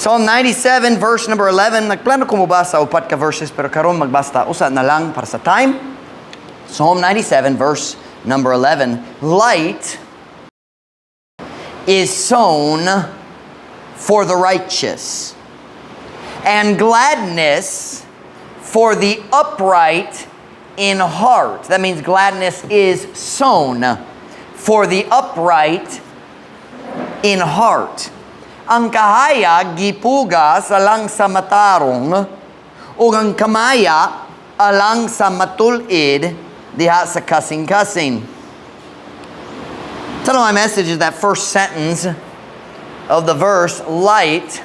Psalm 97 verse number 11. Nagplano ko mobasa upat ka verses, pero karon magbasa usa na lang para sa time. Psalm 97 verse number 11. "Light is sown for the righteous, and gladness for the upright in heart." That means gladness is sown for the upright in heart. "Ang kahayag gipugas alang sa matarong ug ang kamaya alang sa matul-id diha sa kasing-kasing." Title of my message is that first sentence of the verse, "Light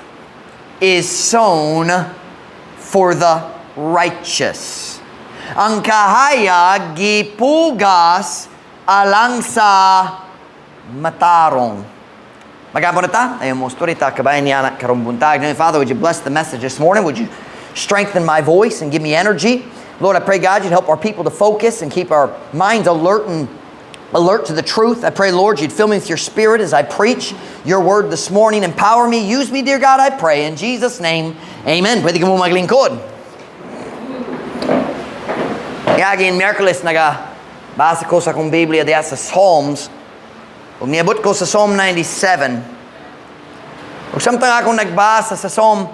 is sown for the righteous." "Ang kahayag gipugas alang sa matarong." Mag-ampo na ta, ayaw mo story ta kabayan niya na karong buntag. Heavenly Father, would you bless the message this morning? Would you strengthen my voice and give me energy? Lord, I pray, God, you'd help our people to focus and keep our minds alert and alert to the truth. I pray, Lord, you'd fill me with your Spirit as I preach your word this morning. Empower me, use me, dear God, I pray. In Jesus' name, amen. Pwede ka mo maglingkod. Yagin Miyerkules, naga basa ko sa akong Biblia diya sa Psalms. Ug niabot ko sa Psalm 97. Ug samtang akong nagbasa sa Psalm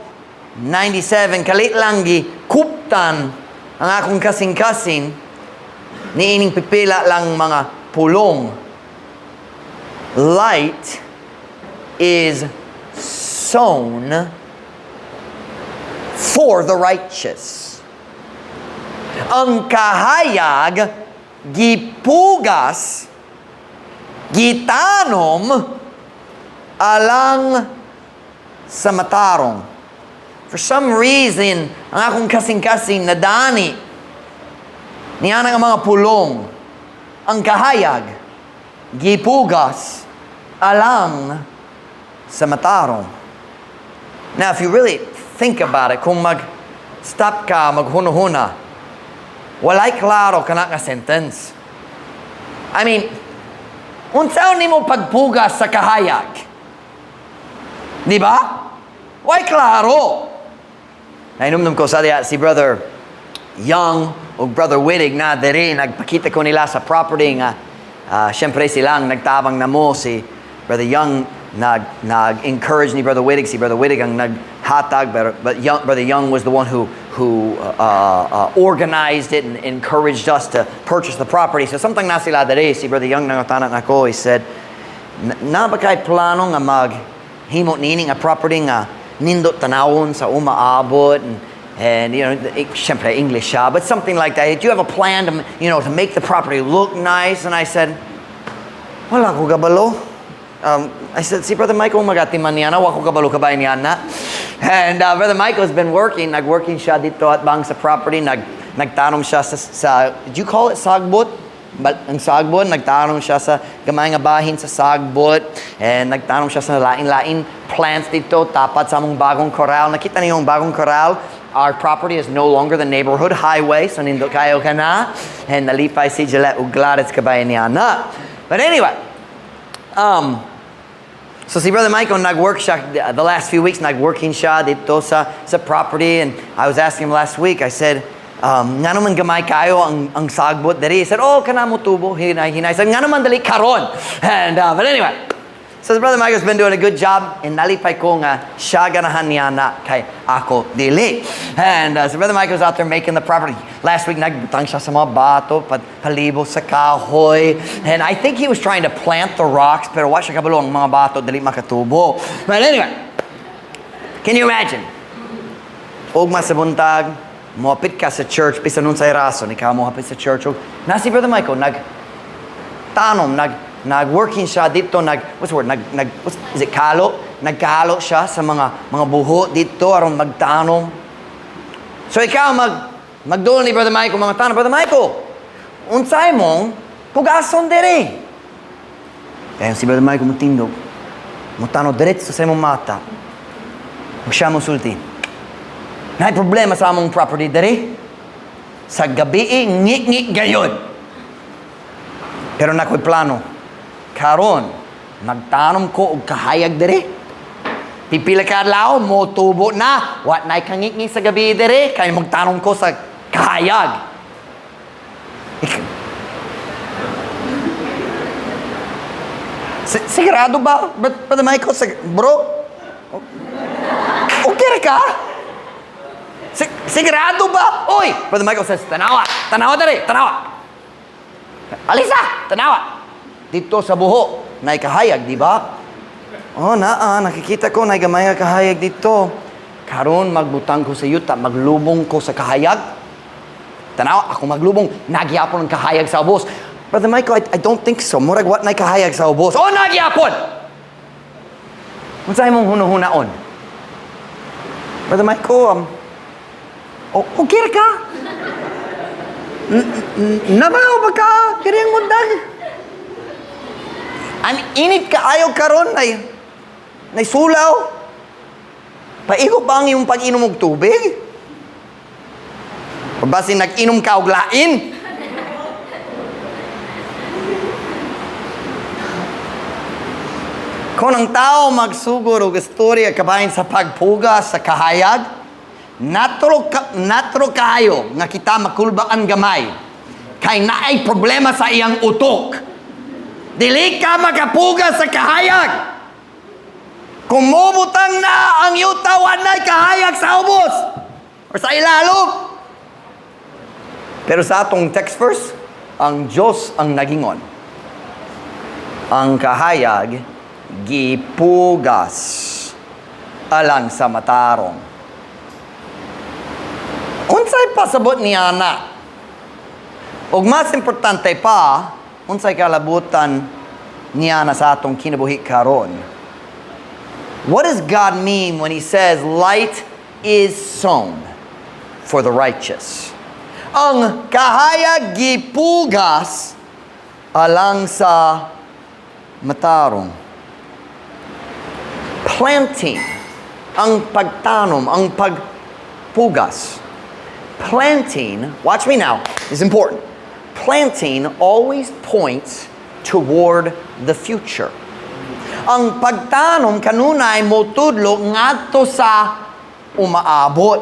97, kalit lang gi kuptan ang akong kasing-kasing niining pipila lang mga pulong. "Light is sown for the righteous." "Ang kahayag gipugas, gitanom alang sa matarong." For some reason, ang akong kasing-kasing nadani niya ang mga pulong. "Ang kahayag gipugas alang sa matarong." Now, if you really think about it, kung mag-stop ka, maghuna-huna, walay klaro kana nga sentence. I mean, unsaon nimo pagpugas sa kahayag? Di ba? Way klaro. Nainumdum ko sa diya si Brother Young o Brother Wittig na diri, nagpakita ko nila sa property nga syempre silang nagtabang namo. Si Brother Young nag encourage ni Brother Wittig, si Brother Wittig ang naghatag, but Brother Young was the one who organized it and encouraged us to purchase the property. So samtang na sila diri, si Brother Young nangutana nako. He said, "Naa ba kay plano nga mag himo nini nga property nga nindot tanawon sa umaabot?" And syempre English siya, but something like that. "Do you have a plan to you know to make the property look nice?" And I said, "Wala ko kabalo." I said, "Si Brother Michael magatiman niya na, wa ko kabalo kabay niya na." And Brother Michael's been working, nag-working siya dito at bang sa property, nagtanom siya sa, do you call it sagbot? Ang sagbot, nagtanom siya sa gamay nga bahin sa sagbot, and nagtanom siya sa lain-lain plants dito, tapat sa among bagong corral. Nakita niyo yung bagong corral? Our property is no longer the neighborhood highway, so nindot kayo ka na. And nalipay si Gillette ug Gladys kabay niya na. But anyway, so si Brother Michael nag-work siya the last few weeks, nag-working siya dito sa property, and I was asking him last week, I said, "Ngano man gamay kayo ang sagbot diri?" He said, "Oh, kana mo tubo, hinay hinay." I said, "Ngano man dali karon?" And but anyway, so Brother Michael's been doing a good job, and nalipay ko nga siya ganahan niya na kay ako dili. And so Brother Michael's out there making the property. Last week, nagbutang siya sa mga bato, palibo sa kahoy. And I think he was trying to plant the rocks, pero wa siya kabalo ang mga bato, dili makatubo. But anyway, can you imagine? Ugma sa buntag, mohapit ka sa church, bisan unsay rason, ikaw mohapit sa church. Ug na si Brother Michael, nag tanom, nag working siya dito, nag, what's the word, nag, nag, what's, is it kalo? Nagkalo siya sa mga buho dito aron magtanom. So ikaw magduol ni Brother Michael, mga tanom, "Brother Michael, unsay mong pugason diri?" Kaya si Brother Michael mutindog, mutanaw diretso sa imong mata. Ug siya mo sulti, "Naay problema sa among property diri. Sa gabi, ngik-ngik gayon. Pero nako'y plano. Karon, magtanom ko og kahayag diri." Pipila ka adlaw, mo tubo na. Wa na'y kangitngit sa gabi diri, kay magtanom ko sa kahayag. Sigurado ba? Brother Michael, bro? Okay ra ka? Sigurado ba? Oy! Brother Michael says, "Tanawa! Tanawa diri! Tanawa! Alisa! Tanawa! Dito sa buho, naay kahayag, di ba? Oh, naa, nakikita ko, naay gamay nga kahayag dito. Karon magbutang ko sa yuta, maglubong ko sa kahayag. Tanawa, ako maglubong, naa gyapon ang kahayag sa ubos. Brother Michael, I don't think so. Murag wa na'y kahayag sa ubos." "Oh, naa gyapon!" Unsa imong hunahunaon? Brother Michael, oh, okay ra ka? Nabaw ba ka? Kiring mundag? Ang init kaayo karon nay sulaw. Paigo ba ang imong pag-inom og tubig? O basin nag-inom ka og lain? Kung ang tao magsugod og istorya kabahin sa pagpugas sa kahayag, natro kaayo nga kita makulbaan gamay. Kay naay problema sa iyang utok. Dili ka makapugas sa kahayag. Kung mubutang na ang yuta, walay kahayag sa ubos or sa ilalom. Pero sa atong text verse, ang Diyos ang nagingon. Ang kahayag gipugas alang sa matarong. Unsay pasabot niya na? Ug mas importante pa, unsay kalabutan niya na sa atong kinabuhi karon? What does God mean when He says light is sown for the righteous? Ang kahayag gipugas alang sa matarong. Planting, ang pagtanom, ang pagpugas. Planting, watch me now, is important. Planting always points toward the future. Ang pagtanom kanunay motudlo ngadto sa umaabot.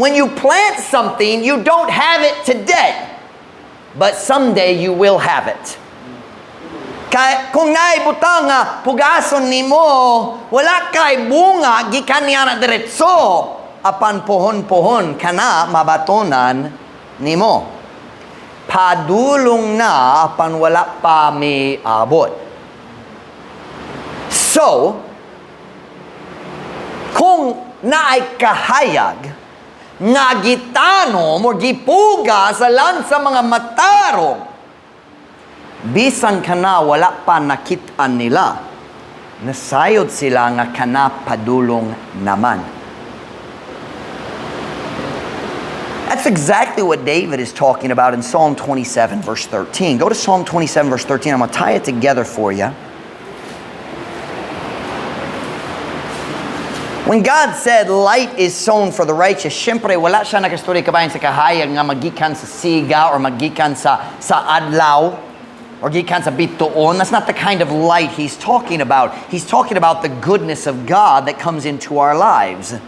When you plant something, you don't have it today, but someday you will have it. Kay kung naibutang nga pugason nimo, wala kay bunga gikan niya na diretso, apan pohon-pohon kana mabatonan nimo. Padulong na apan wala pa miabot. So, kung naay kahayag nga gitanom or gipugas alang sa mga matarong, bisan kana wala pa nakit-an nila, nasayod sila nga kana padulong naman. That's exactly what David is talking about in Psalm 27, verse 13. Go to Psalm 27, verse 13. I'm going to tie it together for you. When God said light is sown for the righteous, syempre wala siya nakastorya kabahin sa kahayag nga magikan sa siga or magikan sa adlaw or gikan sa bituon. That's not the kind of light he's talking about. He's talking about the goodness of God that comes into our lives.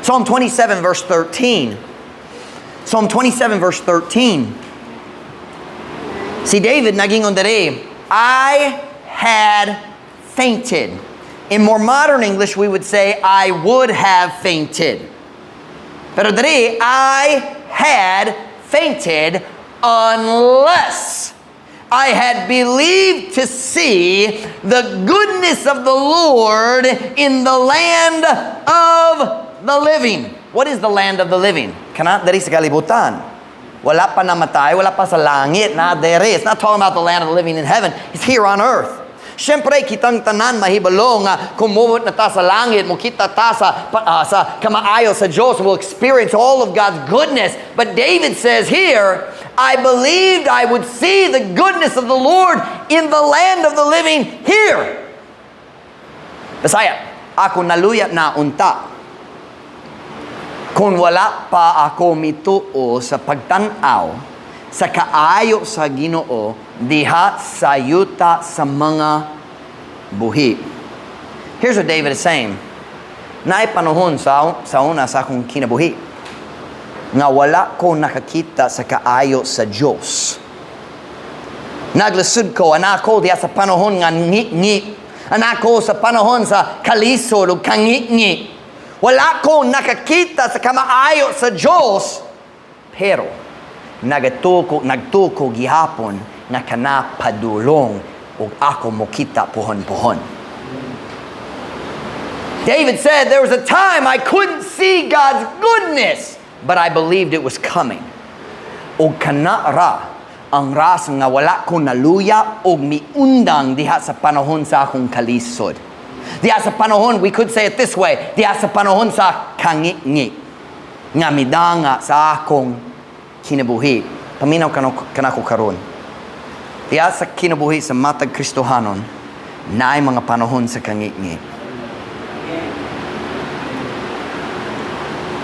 Psalm 27 verse 13. Psalm 27 verse 13. Si David nagingon diri, "I had fainted." In more modern English, we would say, "I would have fainted." Pero diri, "I had fainted unless I had believed to see the goodness of the Lord in the land of the living." What is the land of the living? Kana diri sa kalibutan. Wala pa namatay, wala pa sa langit, na diri. It's not talking about the land of the living in heaven. It's here on earth. Siyempre, kitang tanan mahibalo nga kung mubot na ta sa langit, mokita ta sa kamaayo sa Diyos, we'll experience all of God's goodness. But David says here, "I believed I would see the goodness of the Lord in the land of the living here." Bisaya, ako naluya na unta kung wala pa ako mituo sa pagtan-aw sa kaayo sa Ginoo diha sa yuta sa mga buhi. Here's what David is saying. Naay panahon sa una sa akong kinabuhi nga wala ko nakakita sa kaayo sa Diyos. Naglisod ko, anaa ko diha sa panahon nga ngit-ngit. Anaa ko sa panahon sa kalisod o kangit-ngit. Wala ko nakakita sa kamaayo sa Diyos. Pero nagtuo ko gihapon nga kana padulong ug ako mokita puhon-puhon. David said, "There was a time I couldn't see God's goodness, but I believed it was coming." O kana ra ang rason nga wala ko naluya og miundang diha sa panahon sa akong kalisod. Diha sa panahon, we could say it this way, diha sa panahon sa kangitngit nga midanga sa akong kinabuhi. Paminaw kanako karon. Diha sa kinabuhi sa matag Kristohanon, naay mga panahon sa kangitngit.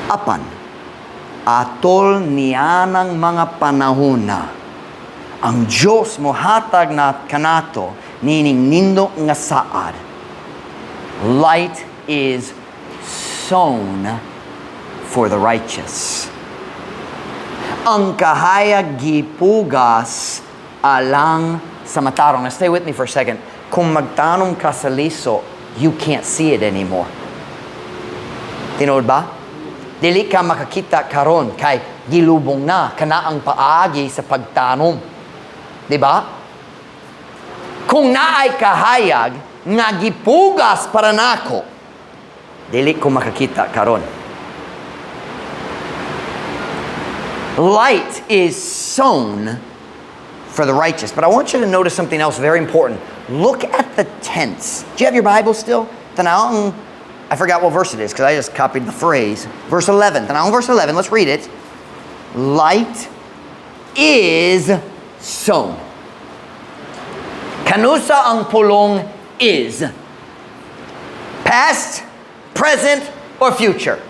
Apan, atol nianang mga panahon na, ang Diyos mohatag na kanato nining nindot nga saad. Light is sown for the righteous. Ang kahayag gipugas alang sa matarong. Now stay with me for a second. Kung magtanom ka sa liso, you can't see it anymore. Tinuod ba? Dili ka makakita karon kay gilubong na kana ang paagi sa pagtanom. Di ba? Kung naay kahayag nga gipugas para nako, dili ko makakita karon. Light is sown for the righteous. But I want you to notice something else very important. Look at the tense. Do you have your Bible still? Tanaw, I forgot what verse it is because I just copied the phrase. Verse 11. Tanaw verse 11. Let's read it. Light is sown. Kanusa ang pulong "is"? Past, present, or future?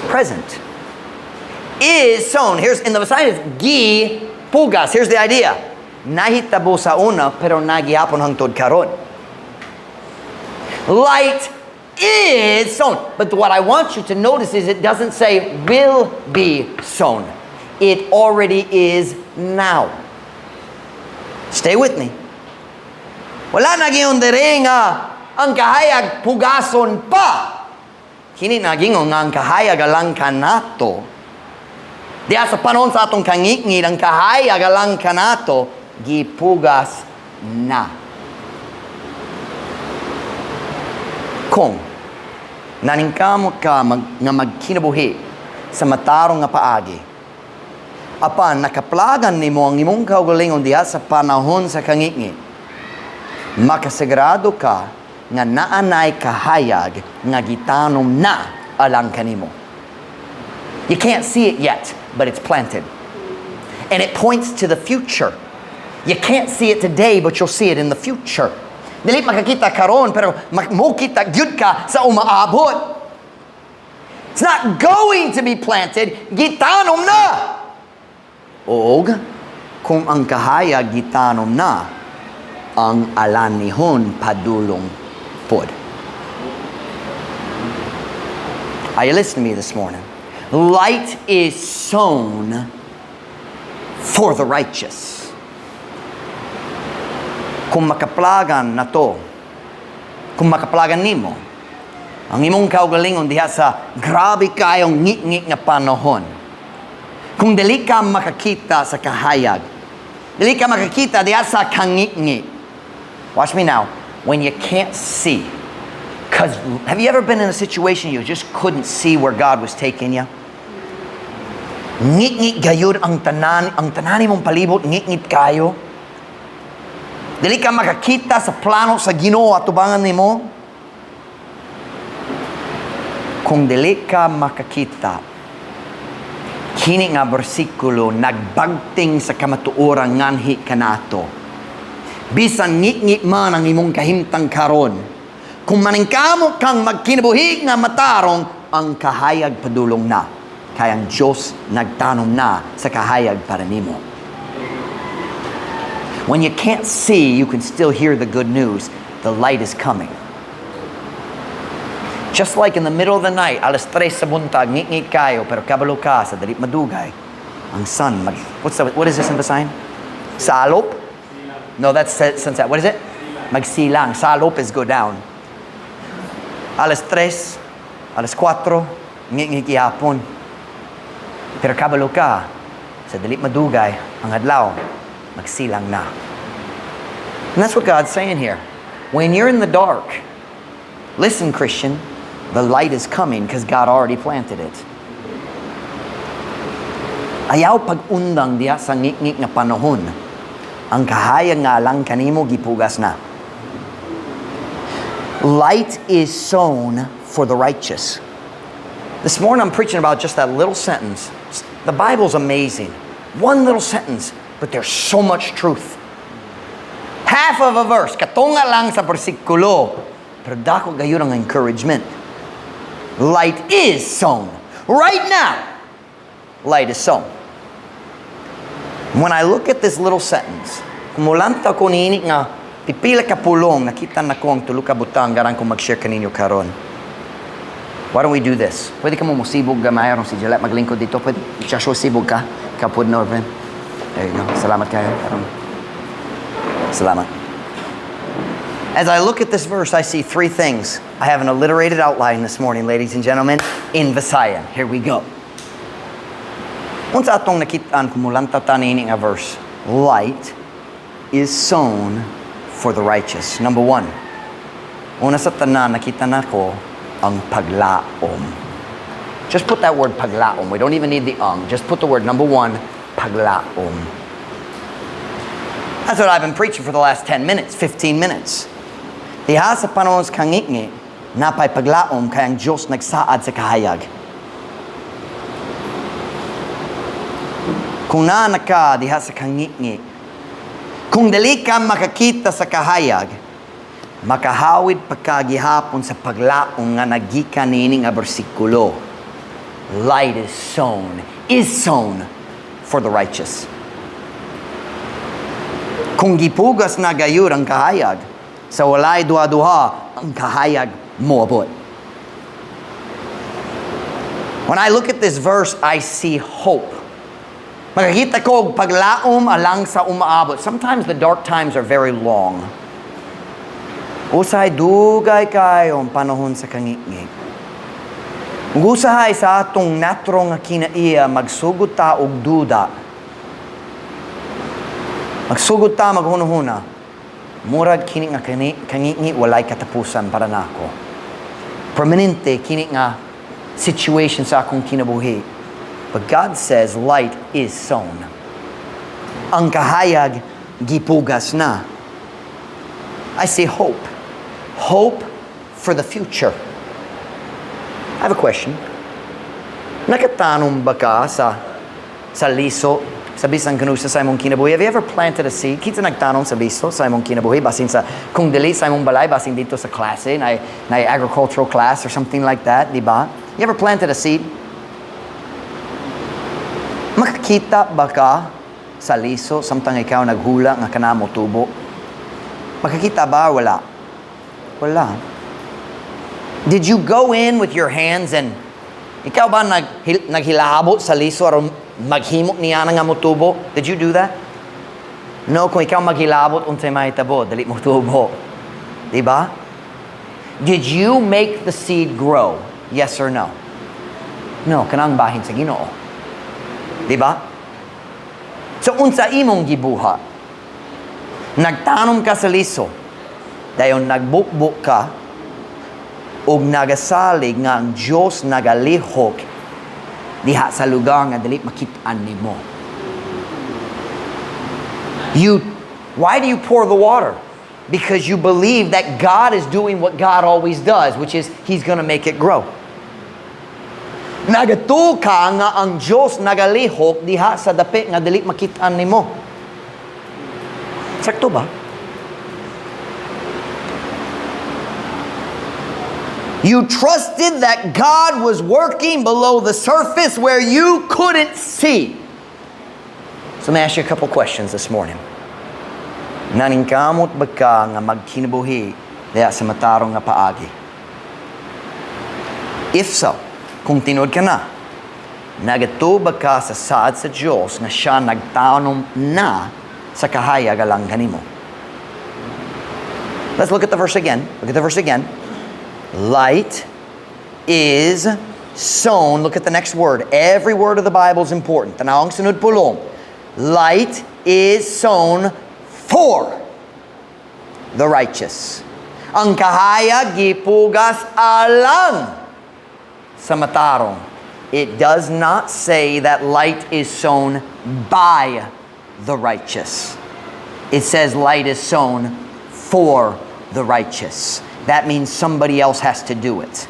Present. Is sown. Here's in the Visayas, gi pugas. Here's the idea. Nahitabo sa una, pero naa gihapon hangtod karon. Light is sown. But what I want you to notice is it doesn't say "will be sown." It already is now. Stay with me. Wala nagingon diri nga ang kahayag pugason pa. Kini nagingon nga ang kahayag alang kanato. Diha sa panahon sa atong kangitngit, ang kahayag alang kanato, gipugas na. Kung naningkamot ka nga magkinabuhi sa matarong nga paagi, apan nakaplagan nimo ang imong kaugalingon diha sa panahon sa kangitngit, makasigurado ka nga naanay kahayag nga gitanom na alang kanimo. You can't see it yet, but it's planted. And it points to the future. You can't see it today, but you'll see it in the future. Dili makakita karon, pero mokita gyud ka sa umaabot. It's not going to be planted, gitanom na. Og kung ang kahayag gitanom na, ang alanihon padulong pod. Are you listening to me this morning? Light is sown for the righteous. Kung makaplagan na to, kung makaplagan nimo, ang imong kaugalingon diha sa grabe kayong ngit-ngit nga panahon, kung dili ka makakita sa kahayag, dili ka makakita diha sa kangit-ngit. Watch me now. When you can't see, because have you ever been in a situation you just couldn't see where God was taking you? Ngit-ngit gayud ang tanan mong palibot, ngit-ngit kayo. Dili ka makakita sa plano sa Ginoo atubangan nimo. Kung dili ka makakita, kini nga bersikulo nagbagting sa kamatuoran nganhi kanato. Bisan ngit-ngit man ang imong kahimtang karon, kung maningkamot kang magkinabuhi nga matarong, ang kahayag padulong na. Kay ang Diyos nagtanom na sa kahayag para nimo. When you can't see, you can still hear the good news. The light is coming. Just like in the middle of the night, alas 3 sa buntag, ngit-ngit kayo, pero kabalo ka sa dali madugay. Ang sun, what is this in Visayan? Salop? No, that's sunset. What is it? Magsilang. Salop is go down. Alas 3, alas 4, ngit-ngit gihapon. Pero kabalo ka, sa dali madugay, ang adlaw, magsilang na. And that's what God's saying here. When you're in the dark, listen, Christian, the light is coming because God already planted it. Ayaw pag-undang diya sa ngit-ngit nga panahon. Ang kahayag nga lang kanimo gipugas na. Light is sown for the righteous. This morning I'm preaching about just that little sentence. The Bible's amazing. One little sentence, but there's so much truth. Half of a verse, katunga lang sa bersikulo, pero dako gayud ang encouragement. Light is sown. Right now, light is sown. When I look at this little sentence, kung mulantaw ko niini nga pipila ka pulong, nakita na ko ang tulo ka butang ganahan ko mag-share kaninyo karon. Why don't we do this? Pwede ka mo musibog gamay aron si Jalet maglingkod dito. Pwede, Joshua, sibog ka. Kapud Norman. There you go. Salamat kayo. Aron. Salamat. As I look at this verse, I see three things. I have an alliterated outline this morning, ladies and gentlemen, in Visayan. Here we go. Unsa atong nakitaan kung mulantaw ta niini nga verse? Light is sown for the righteous. Number one, una sa tanan, nakita nako ang paglaom. Just put that word "paglaom." We don't even need the "ang." Just put the word number one, paglaom. That's what I've been preaching for the last 10 minutes, 15 minutes. Diha sa panahon sa kangitngit, napay paglaom kay ang Diyos nagsaad sa kahayag. Kung naa na ka diha sa kangitngit, kung dili ka makakita sa kahayag, makahawid pa ka gihapon sa paglaom nga nagikan niini nga bersikulo. Light is sown for the righteous. Kung gipugas na gayud ang kahayag, sa walay duha-duha, ang kahayag moabot. When I look at this verse, I see hope. Makakita ko og paglaom alang sa umaabot. Sometimes the dark times are very long. Usahay dugay kayo ang panahon sa kangitngit. Ug usahay sa atong natural nga kinaiya magsugod ta og duda. Magsugod ta maghunahuna. Murag kini nga kangitngit walay katapusan para nako. Permanente kini nga situation sa akong kinabuhi. But God says light is sown. Ang kahayag gipugas na. I see hope. Hope for the future. I have a question. Nakatanom ba ka sa liso sa bisan kanusa sa imong kinabuhi? Have you ever planted a seed? Kinsa nagtanom sa liso sa imong kinabuhi? Basin sa, kung dili sa imong balay, basin didto sa klase, na agricultural class or something like that, di ba? You ever planted a seed? Makakita ba ka sa liso samtang ikaw naghula nga kana mo tubo? Makakita ba o wala? Wala. Did you go in with your hands and ikaw ba naghilabot sa liso aron maghimo niya nga motubo? Did you do that? No, kung ikaw maghilabot, unsay mahitabo, dali mo tubo. Di ba? Did you make the seed grow? Yes or no? No, kanang bahin sa Ginoo. Di ba? So unsa imong gibuhat? Nagtanom ka sa liso. Dayon nagbukbuk ka ug nagasalig nga ang Dios nagalihok diha sa lugar nga dili makit-an nimo. Why do you pour the water? Because you believe that God is doing what God always does, which is He's going to make it grow. Nagatuo ka nga ang Diyos nagalihok diha sa dapit nga dili makit-an nimo. Sakto ba? You trusted that God was working below the surface where you couldn't see. So let me ask you a couple questions this morning. Naningkamot ba ka nga magkinabuhi diha sa matarong nga paagi? If so, kung tinuod kana, nagatuo ba ka sa saad sa Diyos nga siya nagtanom na sa kahayag alang kanimo? Let's look at the verse again. Look at the verse again. Light is sown. Look at the next word. Every word of the Bible is important. Tan-awang sunod pulong. Light is sown for the righteous. Ang kahayag gipugas alang sa matarong. It does not say that light is sown by the righteous. It says light is sown for the righteous. That means somebody else has to do it.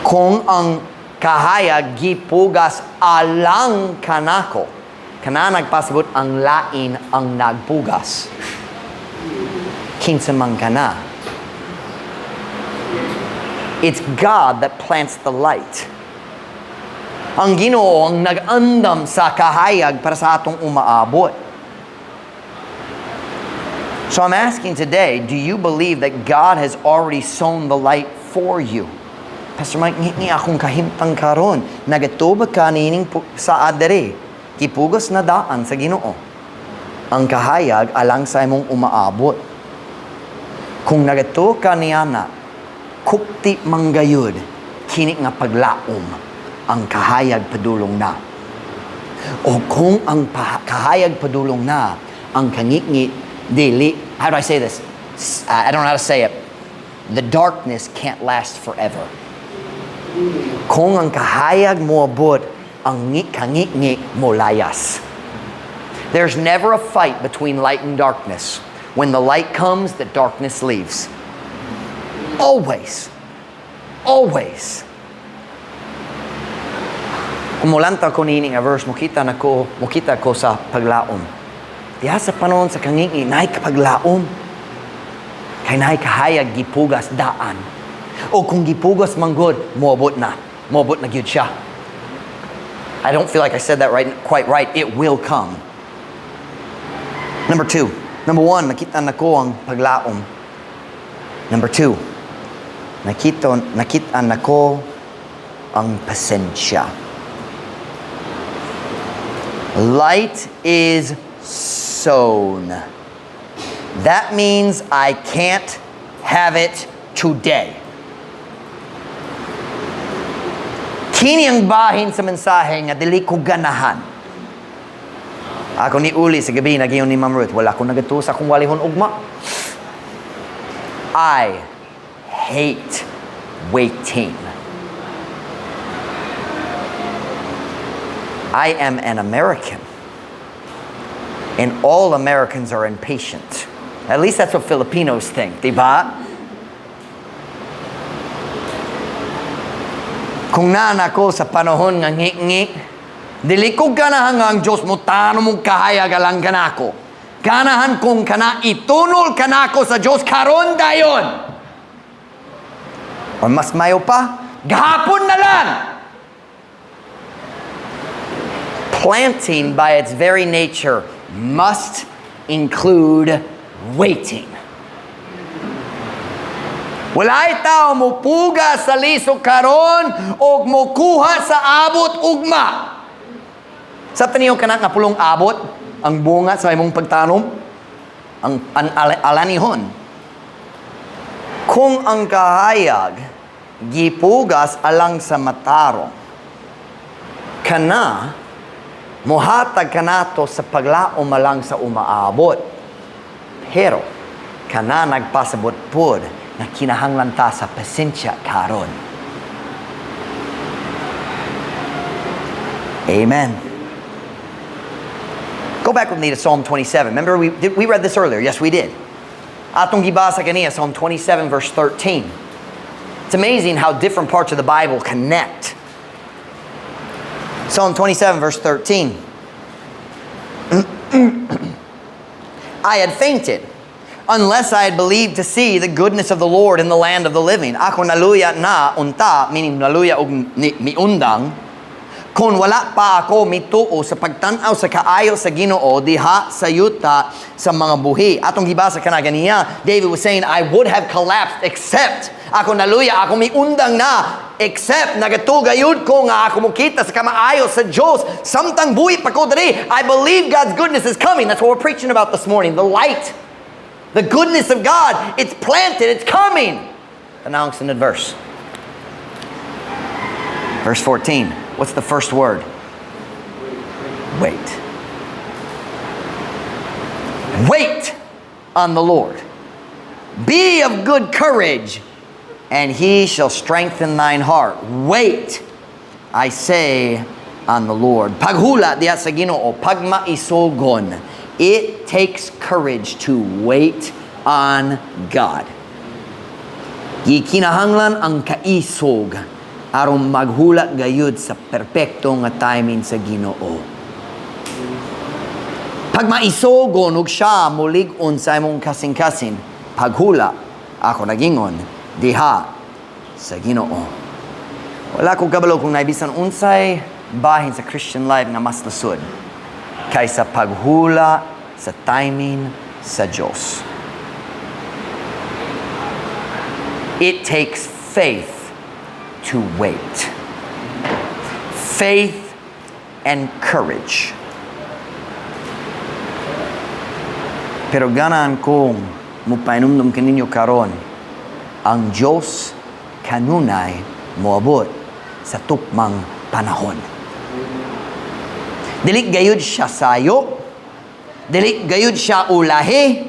Kung ang kahayag gipugas alang kanako, kana nagpasabot ang lain ang nagpugas. Kinsa man kana. It's God that plants the light. Ang Ginoo ang nag-andam sa kahayag para sa atong umaabot. So I'm asking today, do you believe that God has already sown the light for you? Pastor Mike, ngi akong kahimtang karon. Nagatuo ba ka niining saad diri? Gipugas na daan sa Ginoo ang kahayag alang sa imong umaabot. Kung nagatuo ka niana, kupti manggayud kini nga paglaom, ang kahayag padulong na. O kung ang kahayag padulong na, ang kangitngit dili, how do I say this? I don't know how to say it. The darkness can't last forever. Kung ang kahayag moabot, ang kangitngit molayas. There's never a fight between light and darkness. When the light comes, the darkness leaves. Always. Always. Kung mulantaw ko niini nga verse, mukita ko sa paglaom. Diha sa panahon sa kangitngit, naay paglaom. Kay naay kahayag gipugas daan. O kung gipugas manggod, moabot na. Moabot na gyud siya. I don't feel like I said that right, quite right. It will come. Number two. Number one, nakita nako ang paglaom. Number two, nakita nako ang pasensya. Light is sown. That means I can't have it today. Kini ang bahin sa mensahe nga dili ko ganahan. Ako ni uli sa gabi, nag-ingon ni Ma'am Ruth, "Wala ko nagatuo sa akong walihon ugma." I hate waiting. I am an American. And all Americans are impatient. At least that's what Filipinos think, di ba? Kung naan ako sa panahon nga ngi-ngi, dili ko ganahan nga ang Diyos mo tanom mong kahayag alang kanako. Ganahan kong kana itunol kanako sa Diyos karon dayon. Or mas mayo pa, gahapon na lang. Planting by its very nature must include waiting. Walay tao mopuga sa liso karon og mokuha sa abot ugma. Sa taniyo kana nga pulong abot, ang bunga sa imong pagtanom, ang alanihon. Kung ang kahayag gipugas alang sa matarong, kana mohatag kanato sa paglaom alang sa umaabot. Pero kana nagpasabot pod na kinahanglan ta sa pasensya karon. Amen. Go back with me to Psalm 27. Remember, we read this earlier. Yes, we did. Atong gibasa kaniya, Psalm 27, verse 13. It's amazing how different parts of the Bible connect. Psalm 27, verse 13. I had fainted unless I had believed to see the goodness of the Lord in the land of the living. Ako naluya na unta, meaning naluya og miundang, Kung wala pa ako mituo sa pagtan-aw sa kaayo sa Ginoo diha sa yuta sa mga buhi. Atong gibasa kana ganiya, David was saying, "I would have collapsed except ako naluya, ako miundang na, except nagatuo gayud ko nga ako mokita sa kamaayo sa Diyos samtang buhi pa ko diri." I believe God's goodness is coming. That's what we're preaching about this morning. The light. The goodness of God. It's planted. It's coming. Tan-awang sunod verse. Verse 14. What's the first word? Wait. Wait on the Lord. Be of good courage, and he shall strengthen thine heart. Wait, I say, on the Lord. Paghula diha sa Ginoo, pagmaisugon. It takes courage to wait on God. Gikinahanglan ang kaisog aron maghula gayud sa perpekto nga timing sa Ginoo. Pag maisogon ug siya mulig-on sa imong kasing-kasing, paghula ako nagingon diha sa Ginoo. Wala ko kabalo kung naay bisan unsay bahin sa Christian life nga mas lisod kaysa paghula sa timing sa Diyos. It takes faith to wait. Faith and courage. Pero ganahan kong mupainumdum kaninyo karon, ang Diyos kanunay moabot sa tukmang panahon. Dili gayud siya sayo, dili gayud siya ulahi,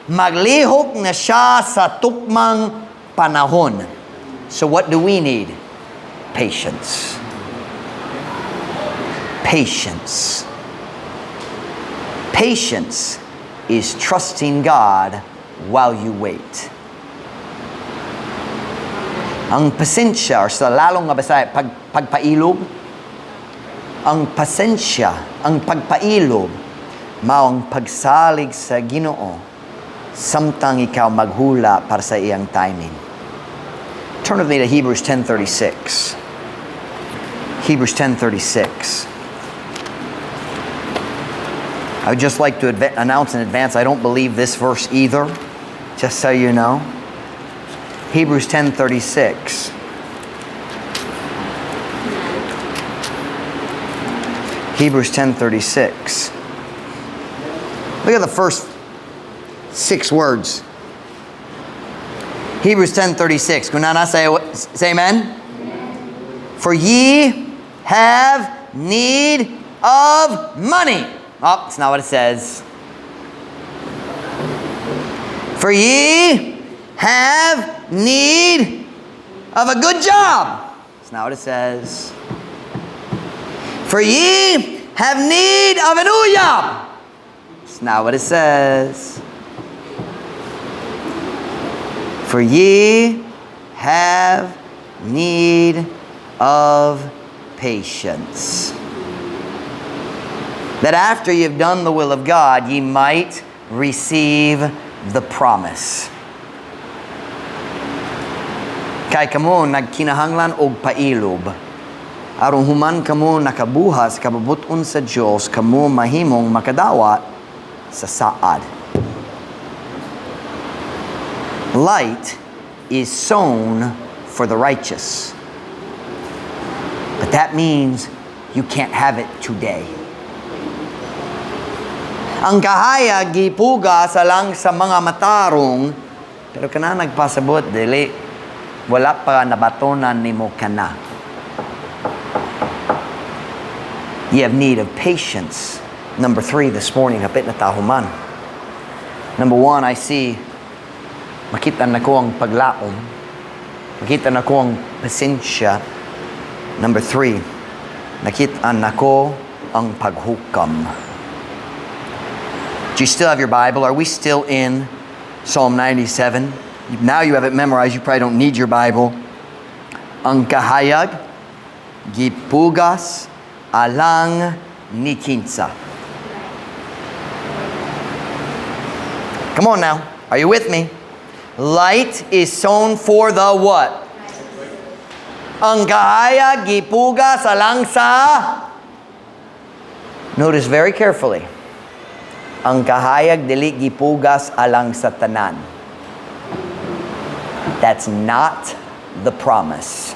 maglihok na siya sa tukmang panahon. So what do we need? Patience. Patience. Patience is trusting God while you wait. Ang pasensya, or sa lalong nga Bisaya, pagpailob, ang pasensya, ang pagpailob, mao ang pagsalig sa Ginoo samtang ikaw maghula para sa iyang timing. Turn with me to Hebrews 10:36. Hebrews 10:36. I would just like to announce in advance, I don't believe this verse either, just so you know. Hebrews 10:36. Hebrews 10:36. Look at the first six words. Hebrews 10:36. Kung naa na, say amen. For ye have need of money. Oh, it's not what it says. For ye have need of a good job. It's not what it says. For ye have need of an uyab. It's not what it says. For ye have need of patience, that after you've done the will of God, ye might receive the promise. Kay kamo nagkinahanglan og pailob. Aron human kamo nakabuhat sa kabubut-on sa Dios, kamo mahimong makadawat sa saad. Light is sown for the righteous. But that means you can't have it today. Ang kahayag gipugas alang sa mga matarong, pero kana nagpasabot, dili, wala pa nabatonan nimo kana. You have need of patience. Number three this morning, hapit na tahuman. Number one, I see, makita na ko ang paglaom. Makita na ko ang pasensya. Number three, nakita na ko ang paghukam. Do you still have your Bible? Are we still in Psalm 97? Now you have it memorized. You probably don't need your Bible. Ang kahayag, gipugas, alang ni kinsa. Come on now. Are you with me? Light is sown for the what? Ang kahayag gipugas alang sa. Notice very carefully. Ang kahayag dili gipugas alang sa tanan. That's not the promise.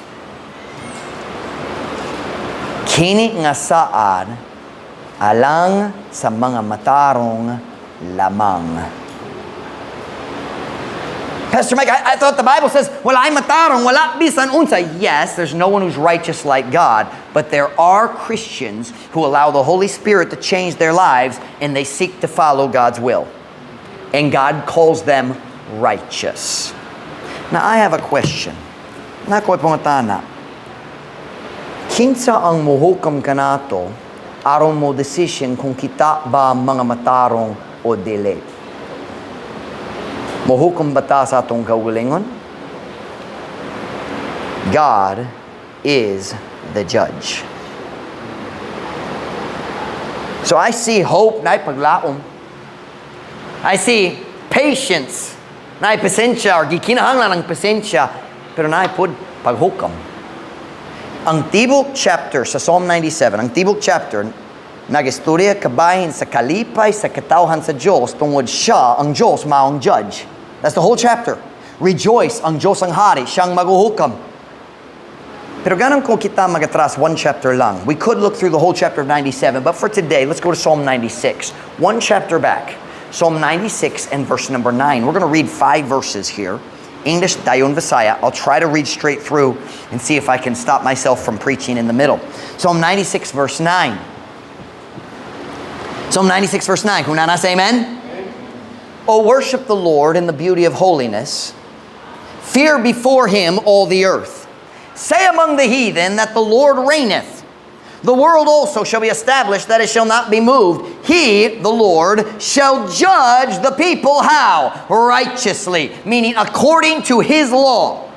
Kini nga saad alang sa mga matarong lamang. "Pastor Mike, I thought the Bible says, walay matarong, wala bisan unsa." Yes, there's no one who's righteous like God, but there are Christians who allow the Holy Spirit to change their lives and they seek to follow God's will. And God calls them righteous. Now, I have a question. Naa ko'y pangutana. Kinsa ang muhukam kanato aron mo decision kung kita ba mga matarong o dili? Mohukom ba ta sa atong kaugalingon? God is the judge. So I see hope, naay paglaom. I see patience, naay pasensya or gikinahanglan ang pasensya, pero naay pud paghukam. Ang tibok chapter sa Psalm 97, ang tibok chapter, nagistorya kabahin sa kalipay sa katawhan sa Diyos tungod siya, ang Diyos, maong judge. That's the whole chapter. Rejoice, ang Diyos ang hari, siyang maguhukam. Pero ganahan ko kita mag-atras one chapter lang. We could look through the whole chapter of 97, but for today, let's go to Psalm 96. One chapter back. Psalm 96 and verse number 9. We're going to read five verses here. English, dayon Visaya. I'll try to read straight through and see if I can stop myself from preaching in the middle. Psalm 96, verse 9. Psalm 96, verse 9. Kung naa na, say amen. "O worship the Lord in the beauty of holiness. Fear before him, all the earth. Say among the heathen that the Lord reigneth. The world also shall be established, that it shall not be moved. He, the Lord, shall judge the people" how? "Righteously," meaning according to his law.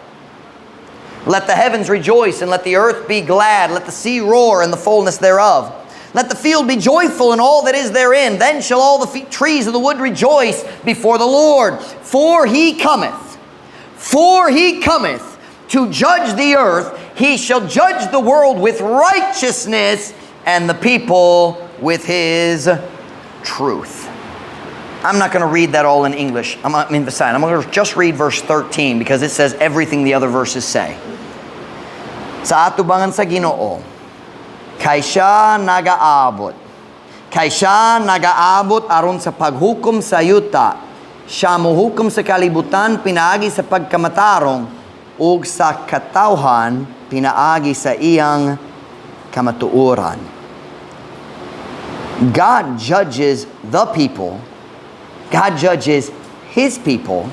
"Let the heavens rejoice and let the earth be glad. Let the sea roar and the fullness thereof. Let the field be joyful and all that is therein. Then shall all the trees of the wood rejoice before the Lord. For he cometh, for he cometh to judge the earth. He shall judge the world with righteousness and the people with his truth." I'm not going to read that all in English. I'm in Visayan. I'm going to just read verse 13 because it says everything the other verses say. "Sa atubangan sa Ginoo, kay siya nagaabot. Kay siya nagaabot aron sa paghukom sa yuta. Siya mohukom sa kalibutan pinaagi sa pagkamatarong ug sa katawhan pinaagi sa iyang kamatuoran." God judges the people. God judges his people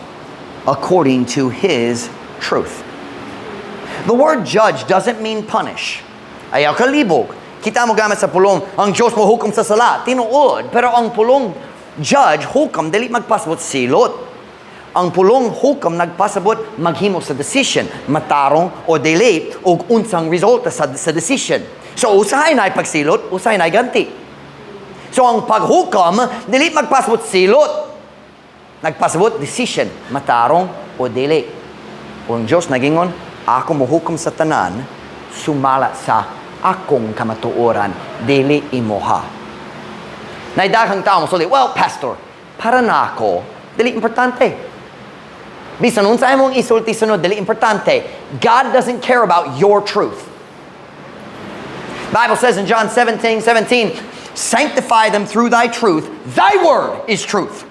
according to his truth. The word "judge" doesn't mean punish. Ayaw kalibog. Kita mo gamit sa pulong, ang Diyos mo hukom sa sala. Tinuod. Pero ang pulong "judge", hukam, dili magpasabot silot. Ang pulong "hukam" nagpasabot maghimo sa decision, matarong o dili, ug unsang resulta sa decision. So usahay na pagsilot, usahay na ganti. So ang paghukam, dili magpasabot silot. Nagpasabot decision, matarong o dili. O ang Diyos nagingon, "Ako mohukom sa tanan, sumala sa akong kamatuoran, dili imoha." Naay daghang tao mosulti, "Well, pastor, para nako, dili importante. Bisan unsa imong isulti sunod, dili importante." God doesn't care about your truth. Bible says in John 17:17, "Sanctify them through thy truth. Thy word is truth."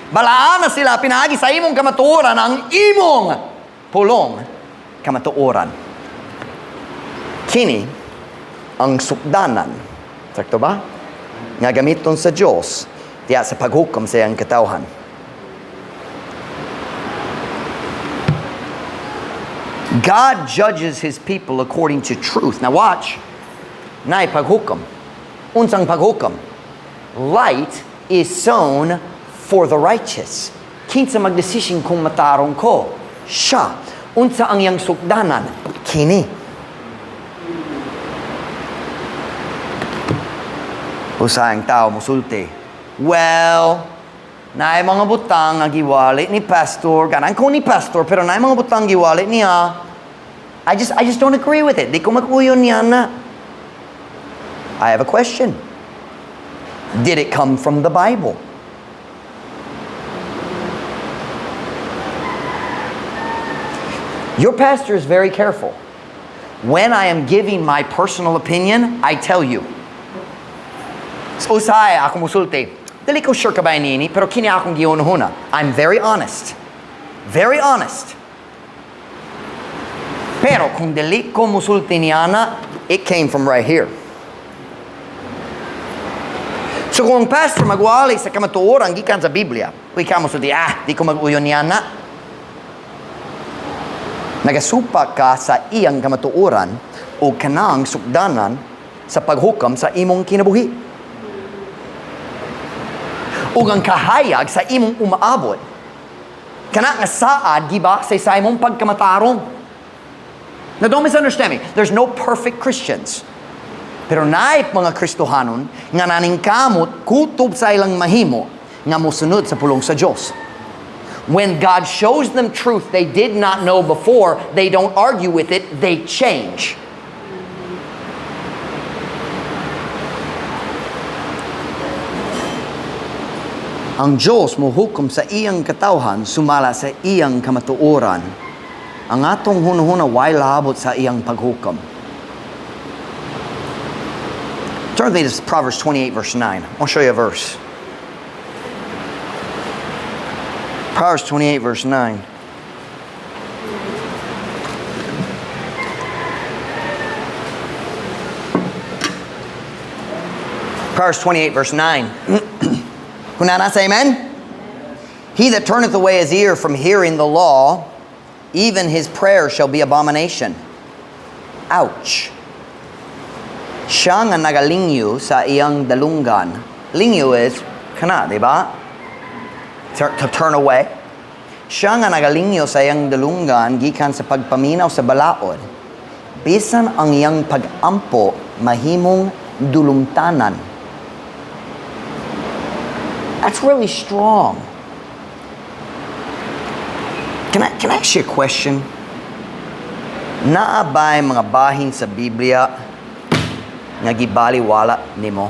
Balaana sila pinaagi sa imong kamatuoran, ang imong pulong kamatuoran. Kini ang sukdanan. Sakto ba? Nga gamiton sa Dios diya sa paghukom sa iyang katawhan. God judges his people according to truth. Now watch. Naay paghukom. Unsang paghukom? Light is sown for the righteous. Kinsa magdesisyon kung matarong ko? Siya. Unsa ang iyang sukdanan? Kini. Usahay ang tao musulti, "Well, naay mga butang nga giwali ni pastor, ganahan ko ni pastor, pero naay mga butang giwali niya." I just don't agree with it. Di ko mag-uyon niana. I have a question. Did it come from the Bible? Your pastor is very careful. When I am giving my personal opinion, I tell you. Usahay ako musulti. Dili ko sure kabay nini, pero kini akong gihunahuna. I'm very honest. Very honest. Pero kung dili ko musulti niana, it came from right here. So kung ang pastor magwali sa kamatuoran gikan sa Biblia, uy ka musulti, "Ah, di ko mag-uyon niana." Nagasupa ka sa iyang kamatuoran o kanang sukdanan sa paghukam sa imong kinabuhi. Ug ang kahayag sa imong umaabot, kana nga saad giba sa imong pagkamatarong. Now, don't misunderstand me. There's no perfect Christians. Pero naay mga Kristohanon nga naningkamot kutob sa ilang mahimo nga mosunod sa pulong sa Dios. When God shows them truth they did not know before, they don't argue with it, they change. Ang Diyos mohukom sa iyang katawhan sumala sa iyang kamatuoran. Ang atong hunahuna way labot sa iyang paghukom. Turn with me to Proverbs 28 verse 9. I'll show you a verse. Proverbs 28 verse 9. Proverbs 28 verse 9. Kung naa say amen? He that turneth away his ear from hearing the law, even his prayer shall be abomination. Ouch. Siya nga nagalingyo sa iyang dalunggan. Lingyo is kana, di ba? To turn away. Siya nga nagalingyo sa iyang dalunggan gikan sa pagpaminaw sa balaod. Bisan ang iyang pagampo mahimong dulumtanan. That's really strong. Can I ask you a question? Naa ba'y mga bahin sa Biblia nga gibaliwala nimo?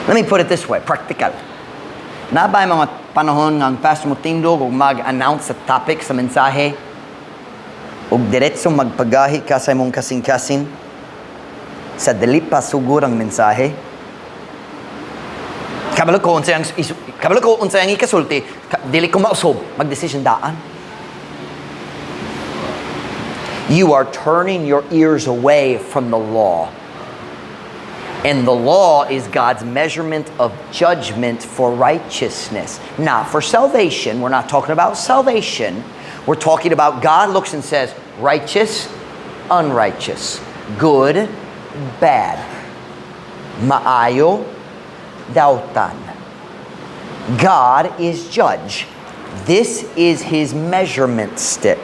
Let me put it this way, practical. Naa ba'y mga panahon nga ang pastor mo tindog ug mag-announce sa topic sa mensahe ug diretso magpagahi ka sa imong kasing-kasing sa dili pa sugod ang mensahe? Kabalo ko unsay ang ikasulti, dili ko mausob, magdesisyon daan. You are turning your ears away from the law. And the law is God's measurement of judgment for righteousness. Not for salvation. We're not talking about salvation. We're talking about God looks and says, righteous, unrighteous, good, bad, maayo, dautan. God is judge. This is his measurement stick.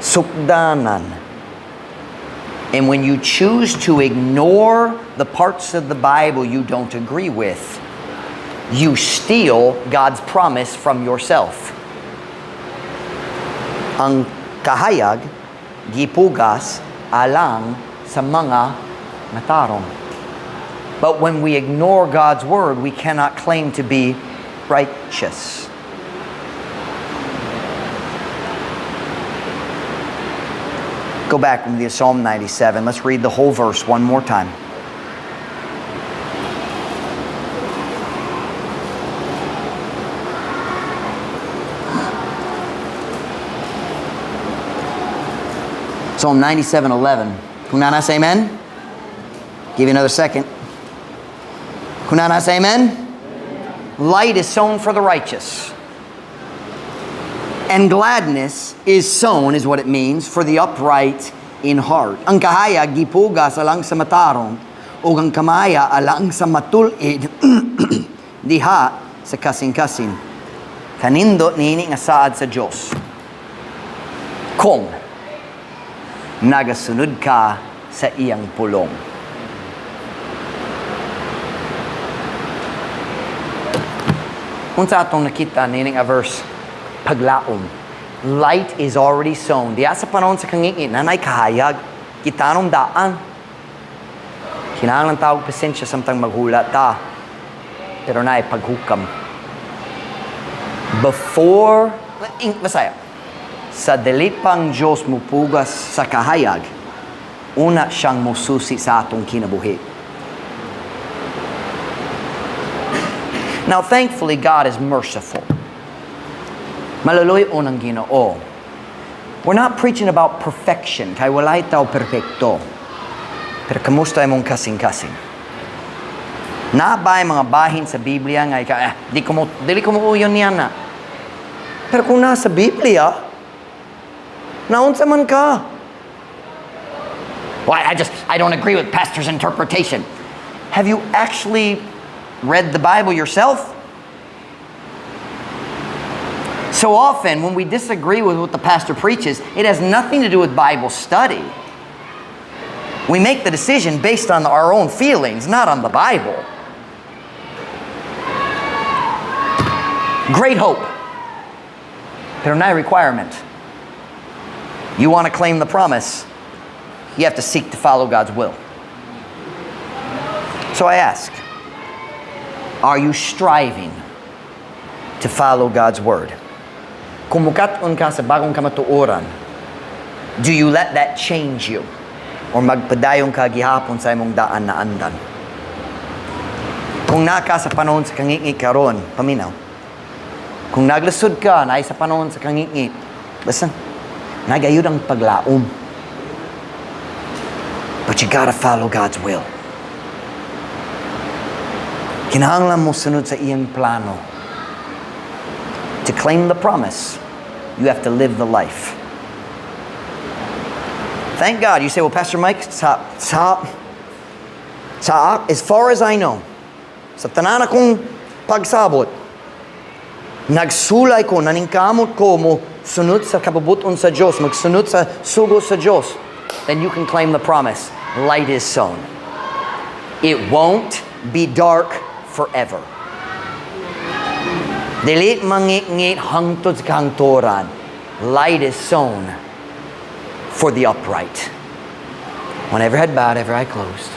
Sukdanan. And when you choose to ignore the parts of the Bible you don't agree with, you steal God's promise from yourself. Ang kahayag, gipugas alang sa mga matarong. But when we ignore God's word, we cannot claim to be righteous. Go back to Psalm 97. Let's read the whole verse one more time. Psalm 97:11. Kung naa say amen? Give you another second. Kung naa say amen? Light is sown for the righteous. And gladness is sown, is what it means, for the upright in heart. Ang kahayag, gipugas alang sa matarong, ug ang kamaya alang sa matul-id, diha sa kasing-kasing. Kanindot niini nga saad sa Dios. Kung nagasunod ka sa iyang pulong. Unsa atong nakita niini nga verse? Paglaom. Light is already sown. Diya sa panahon sa kangingit, naa nay kahayag, gitanom daan. Kinahanglan ta og pasensya samtang maghula ta. Pero naay paghukam. Before, in, Bisaya, sa dili pang Diyos mupugas sa kahayag, una siyang mususi sa atong kinabuhi. Now, thankfully, God is merciful. Maluluy-on ang Ginoo. We're not preaching about perfection, kay walay tao perpekto. Pero kamusta imong kasing-kasing? Naa ba'y mga bahin sa Biblia nga ikaw, eh, dili ko mo uyon niya na. Pero kung nasa Biblia, naunsa man ka? Why, I don't agree with pastor's interpretation. Have you actually read the Bible yourself? So often, when we disagree with what the pastor preaches, it has nothing to do with Bible study. We make the decision based on our own feelings, not on the Bible. Great hope. Pero naay requirement. You want to claim the promise, you have to seek to follow God's will. So I ask, are you striving to follow God's word? Kung mukat-on ka sa bagong kamatuoran, do you let that change you? Or magpadayon ka gihapon sa imong daan na andan? Kung naa ka sa panahon sa kangitngit karon, paminaw. Kung naglisod ka, naa sa panahon sa kangitngit, listen, naay ayudang paglaom. But you gotta follow God's will. Kinahanglan mo sunod sa iyang plano. To claim the promise, you have to live the life. Thank God. You say, "Well, Pastor Mike, sa, as far as I know, sa tanan akong pagsabot, nagsulay ko, naningkamot ko mo sunod sa kabubut-on sa Diyos, magsunod sa sugo sa Diyos," then you can claim the promise. Light is sown. It won't be dark forever. Dili mangitngit hangtod sa kahangturan. Light is sown for the upright. When every head bowed, every eye closed.